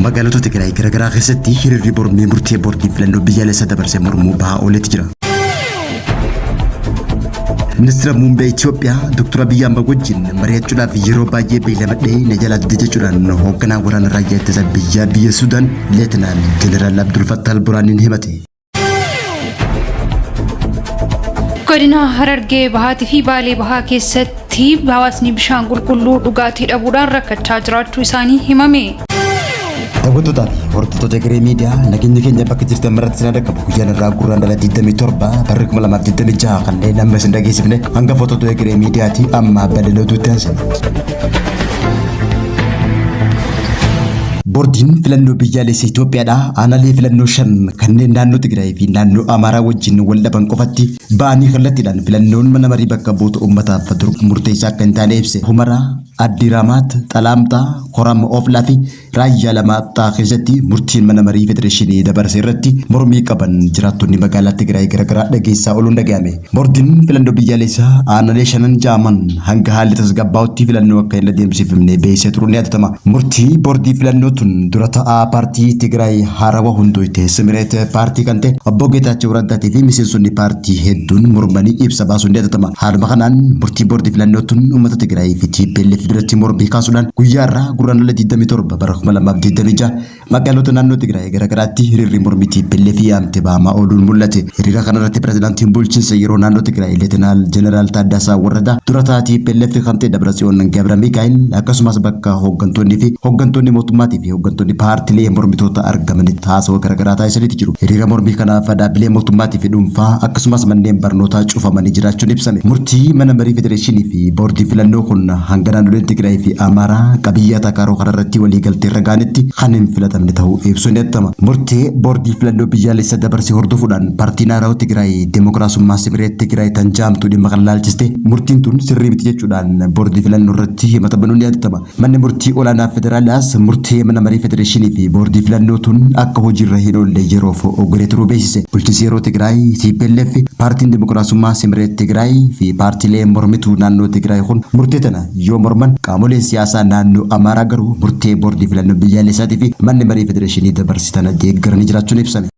Magaalota Tigraay garaagaraa keessatti hiriirri mormii murtee boordiin filannoo biyyaalessaa dabarse mormuu bahaa ooletti jira. Ministeera Muummee Itoophiyaa Dr. Abiyyi Ahmad wajjin mari'achuudhaaf yeroo baay'ee beellamadhee na jalaa dide jechuudhaan hoogganaa waraana raayyaa ittisa biyyaa biyya Suudaan Leetinaal Jeneraal Abdul Fattaah Al-Burhaaniin himate. Godina Harargee Bahaatii fi Baalee Bahaa keessatti hawaasni bishaan qulqulluu dhugaatii dhabuudhaan rakkachaa jiraachuu isaanii himame. Daawwattootaa fi hordoftoota Egeree Miidiyaa, nageenyi keenya bakka jirtan maratti isin dhaqqabu. Guyyaan irraa Gurraandhala 27 barri 2026, kanneen amma isin dhageessifne hangafoota Egeree Miidiyaati. Amma bal'ina oduutti aansina. Boordiin filannoo biyyaalessa Itoophiyaadhaa aanaalee filannoo 5 kanneen naannoo Tigraay fi naannoo Amaaraa wajjin wal dhaban qofatti ba'anii kallattiidhaan filannoon mana marii bakka bu'oota uummataaf murteessaa akka hin taane ibse. Humaraa, Addi Raamaat, Xalaamxaa, Koram Ooflaa fi Raayyaa Lamaaxxaa keessatti murtiin mana marii federeeshinii dabarse irratti mormii qaban jiraattonni magaalaa Tigraay garaagaraa dhageessaa ooluun dhaga'ame. Boordiin filannoo biyyaalessaa aanolee shanan ja'aman hanga haalli tasgabbaa'utti filannoo akka hin adeemsifamne beeksisee turuun ni yaadatama. Murtii boordii filannoo tun dura ta'aa paartii Tigraay haarawaa hundoyte Simireet paartii kan ta'e obbo Geetaachoo Raddaatii fi miseensonni paartii hedduun mormanii ibsa baasuun ni yaadatama. Haaluma kanaan murtii boordii filannoo tun uummata Tigraay fi TPLF biratti mormii kaasuudhaan guyyaa irraa Gurraandhala 27 bara 2026 magaalota naannoo Tigraay garaagaraatti hiriirri mormii TPLF yaamte bahamaa ooluun mul'ate. Hiriira kanarratti pirezidaantiin bulchiinsa yeroo naannoo Tigraay Leetinaal Jeneraal Taaddasaa Warradaa, dura ta'aa TPLF kan ta'e Dabratsiyoon Gabra Mikaa'el, akkasumas bakka hooggantoonni fi hooggantoonni mootummaatii fi hooggantoonni paartilee mormitoota argamanitti haasawaa garaagaraa taasisaniiti jiru. Hiriira mormii kanaaf dhaabbilee mootummaatii fi dhuunfaa akkasumas manneen barnootaa cufamanii jiraachuun ibsame. Murtii mana marii federeeshinii fi boordii filannoo kun hanga naannoleen Tigraay fi Amaaraa qabiyyee atakaaroo kanarratti waliigaltee irra ga'anitti kan hin filatamne ta'uu ibsuun ni yaadatama. Murtee boordii filannoo biyyaalessa dabarse hordofuudhaan paartiin Haarawaa Tigraay Demookiraasummaa Simireet Tigraay tan jaamtu dhimma kana laalchiste murtiin tun sirrii miti jechuudhaan boordii filannoo irratti himata banuun ni yaadatama. Manni murtii olaanaa federaalaas murtee mana marii federeeshinii fi boordii filannoo tun akka hojiirra hin oolle yeroof oggoree turuu beeksise. Bulchiinsi yeroo Tigraay, TPLF, paartiin Demookiraasummaa Simireet Tigraay fi paartiilee mormituu naannoo Tigraay kun murtee tana yoo morman, qaamoleen siyaasaa naannoo Amaaraa garuu murtee boordii filannoo biyyaalessaatii fi manni marii federeeshinii dabarse tana deeggaranii jiraachuun ibsame.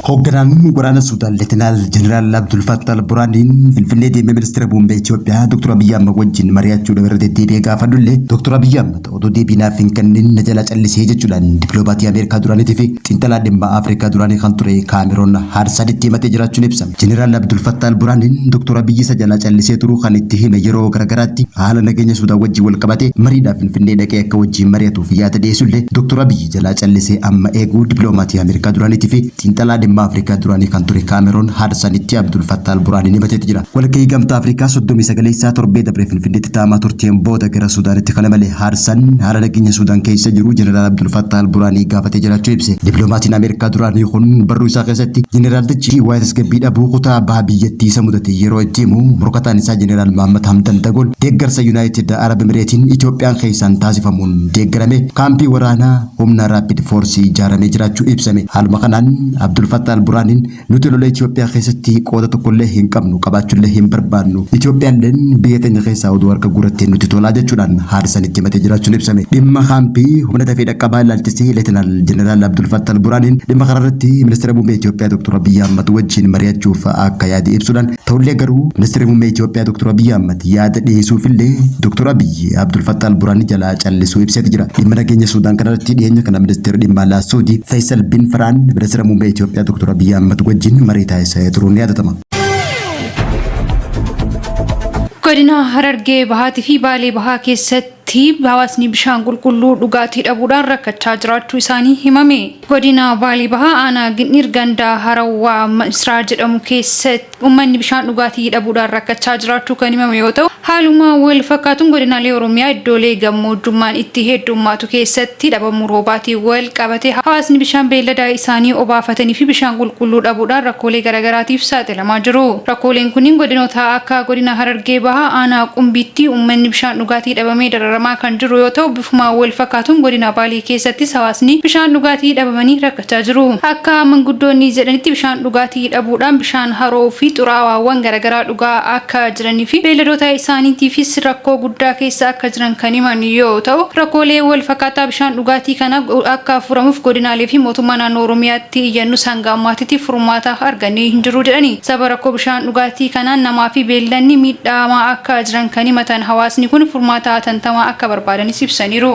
Hoogganaan waraana Suudaan Leetinaal Jeneraal Abdul Fattah Al-Burhaaniin Finfinnee deemee ministeera muummee Itoophiyaa Dr. Abiyyi Ahmad wajjin mari'achuudhaaf irra deddeebi'ee gaafadhullee Dr. Abiyyi Ahmad oduu deebii naaf hin kennin na jalaa callisee jechuudhaan dippiloomatii Ameerikaa duraaniitii fi xiinxalaa dhimma Afrikaa duraanii kan ture Kaameroon Haadsanitti himatee jiraachuun ibsame. Jeneraal Abdul Fattah Al-Burhaaniin Dr. Abiyyi isa jalaa callisee turuu kan itti hime yeroo garagaraatti haala nageenya Suudaan wajjin wal qabatee mariidhaaf Finfinnee dhaqee akka wajjin mari'atuuf yaada dhiyeessullee Dr. Abiyyi jalaa callisee amma eeguu dippiloomatii Ameerikaa duraaniitii fi xiinxalaa dhimma Afrikaa duraanii kan ture Kaameroon Haadsanitti Abdul Fattah Al-Burhaaniin himateeti jira. Walgahii Gamtaa Afrikaa 39ffaa torbee dabre Finfinneetti taa'amaa turteen booda gara Suudaanitti kana malee Haadsan haala nageenya Suudaan keessa jiru Jeneraal Abdul Fattah Al-Burhaanii gaafatee jiraachuu ibse. Dippiloomatiin Ameerikaa duraanii kun barruu isaa keessatti Jeneraaltichi waa'ee tasgabbii dhabuu kutaa baha biyyattii isa mudate yeroo itti himu, morkataan isaa Jeneraal Mahammad Hamdan Dagol deeggarsa Yuunaayitid Arab Emireetiin Itoophiyaan keessaan taasifamuun deeggarame kaampii waraanaa humna Rapid Force ijaaramee jiraachuu ibsame. Haaluma kanaan Abdul Fattah Al-Burhaaniin nuti lola Itoophiyaa keessatti qooda tokkollee hin qabnu, qabaachuullee hin barbaannu. Itoophiyaalleen biyya teenya keessaa oduu harka guurattee nutti tolaa jechuudhaan Haadsanitti himatee jiraachuun ibsame. Dhimma kaampii humna dafee dhaqqabaa ilaalchisee Leetinaal Jeneraal Abdul Fattah Al-Burhaaniin dhimma kanarratti ministeera muummee Itoophiyaa Dr. Abiyyi Ahmad wajjin mari'achuuf akka yaade ibsuudhaan, ta'ullee garuu ministeerri muummee Itoophiyaa Dr. Abiyyi Ahmad yaada dhiyeessuufillee Dr. Abiyyi Abdul Fattah Al-Burhaanii jalaa callisuu ibseeti jira. Dhimma nageenya Suudaan kanarratti dhiyeenya kana ministeerri dhimma alaa Suudii Faisal bin Farhaan ministeera muummee Itoophiyaa Dr. Abiyyi Ahmad wajjin marii taasisee turuun ni yaadatama. Godina Harargee Bahaatii fi Baalee Bahaa keessatti hawaasni bishaan qulqulluu dhugaatii dhabuudhaan rakkachaa jiraachuu isaanii himame. Godina Baalee Bahaa aanaa Gindhiir ganda Harawwaa Misraa jedhamu keessatti uummanni bishaan dhugaatii dhabuudhaan rakkachaa jiraachuu kan himame yoo ta'u, haaluma wal fakkaatuun godinaalee Oromiyaa iddoolee gammoojjummaan itti heddummaatu keessatti dhabamuu roobaatiin wal qabatee hawaasni bishaan beelladaa isaanii obaafatanii fi bishaan qulqulluu dhabuudhaan rakkoolee garaagaraatiif saaxilamaa jiru. Rakkooleen kunniin godinoota akka godina Harargee Bahaa aanaa Qumbiitti uummanni bishaan dhugaatii dhabamee dararamaa dararamaa kan jiru yoo ta'u, bifuma wal fakkaatuun godina Baalee keessattis hawaasni bishaan dhugaatii dhabamanii rakkachaa jiru. Akka manguddoonni jedhanitti bishaan dhugaatii dhabuudhaan bishaan haroo fi xuraawaawwan garaagaraa dhugaa akka jiranii fi beeyladoota isaaniitiifis rakkoo guddaa keessa akka jiran kan himan yoo ta'u, rakkoolee wal fakkaataa bishaan dhugaatii kana akka furamuuf godinaalee fi mootummaa naannoo Oromiyaatti iyyannus hanga ammaatitti furmaata argannee hin jiru jedhani. Sababa rakkoo bishaan dhugaatii kanaan namaa fi beeyladni miidhamaa akka jiran kan himatan hawaasni kun furmaata hatantamaa akka barbaadanis ibsaniiru.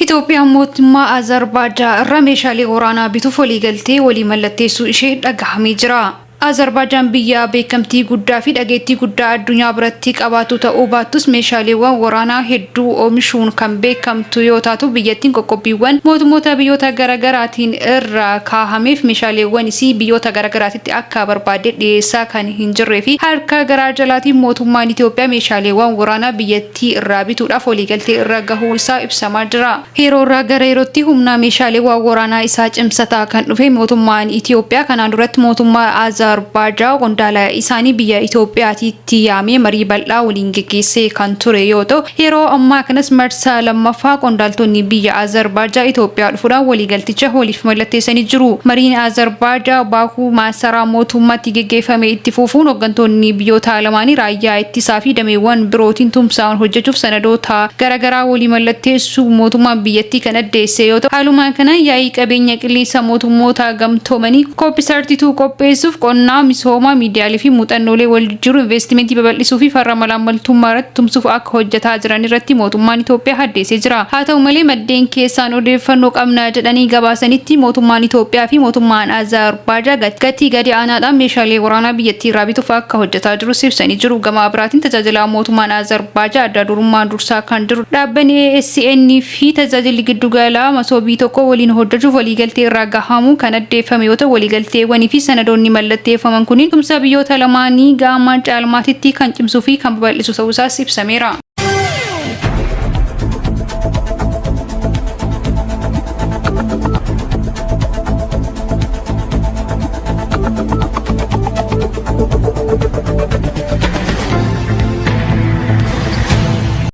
Itoophiyaan mootummaa Azerbaajaan irraa meeshaalee waraanaa bituuf waliigaltee walii mallatteessuu ishee dhagahamee jira. Azerbaajaan biyya beekamtii guddaa fi dhageettii guddaa addunyaa biratti qabaatu ta'uu baattus meeshaaleewwan waraanaa hedduu oomishuun kan beekamtu yoo taatu, biyyattiin qoqqobbiiwwan mootummoota biyyoota garaagaraatiin irra kaahameef meeshaaleewwan isii biyyoota garaagaraatitti akka barbaadde dhiyeessaa kan hin jirree fi harka garaa jalaatiin mootummaan Itoophiyaa meeshaaleewwan waraanaa biyyattii irraa bituudhaaf waliigaltee irra gahuu isaa ibsamaa jira. Yeroo irraa gara yerootti humna meeshaaleewwan waraanaa isaa cimsataa kan dhufe mootummaan Itoophiyaa kanaan duratti mootummaa Azerbaajaan qondaala isaanii biyya Itoophiyaatitti yaamee marii bal'aa waliin geggeessee kan ture yoo ta'u, yeroo ammaa kanas marsaa lammaffaa qondaaltonni biyya Azerbaajaan Itoophiyaa dhufuudhaan waliigalticha waliif mallatteessanii jiru. Mariin Azerbaajaan Baakuu maasaraa mootummaatti geggeeffame itti fufuun hooggantoonni biyyoota lamaanii raayyaa ittisaa fi dameewwan birootiin tumsaan hojjechuuf sanadoota garaagaraa walii mallatteessuu mootummaan biyyattii kan addeesse yoo ta'u, haaluma kanaan yaa'ii qabeenya qilleensa mootummoota gamtoomanii COP32 qopheessuuf qonnaa, misooma, miidiyaalee fi muuxannoolee wal jijjiiruu, investimentii babal'isuu fi farra malaammaltummaa irratti tumsuuf akka hojjetaa jiran irratti mootummaan Itoophiyaa addeessee jira. Haa ta'u malee, maddeen keessaan odeeffannoo qabna jedhanii gabaasanitti mootummaan Itoophiyaa fi mootummaan Azerbaajaan gatii gadi aanaadhaan meeshaalee waraanaa biyyattii irraa bituuf akka hojjetaa jirus ibsanii jiru. Gama biraatiin tajaajila mootummaan Azerbaajaan adda durummaan dursaa kan jiru dhaabbanni ASN fi tajaajilli giddugalaa masoobii tokko waliin hojjechuuf waliigaltee irraa gahamuu kan addeeffame yoo ta'u, waliigalteewwanii fi sanadoonni mallatteeffaman kunniin tumsa biyyoota lamaanii gama caalmaatitti kan cimsuu fi kan babal'isu ta'uu isaas ibsameera.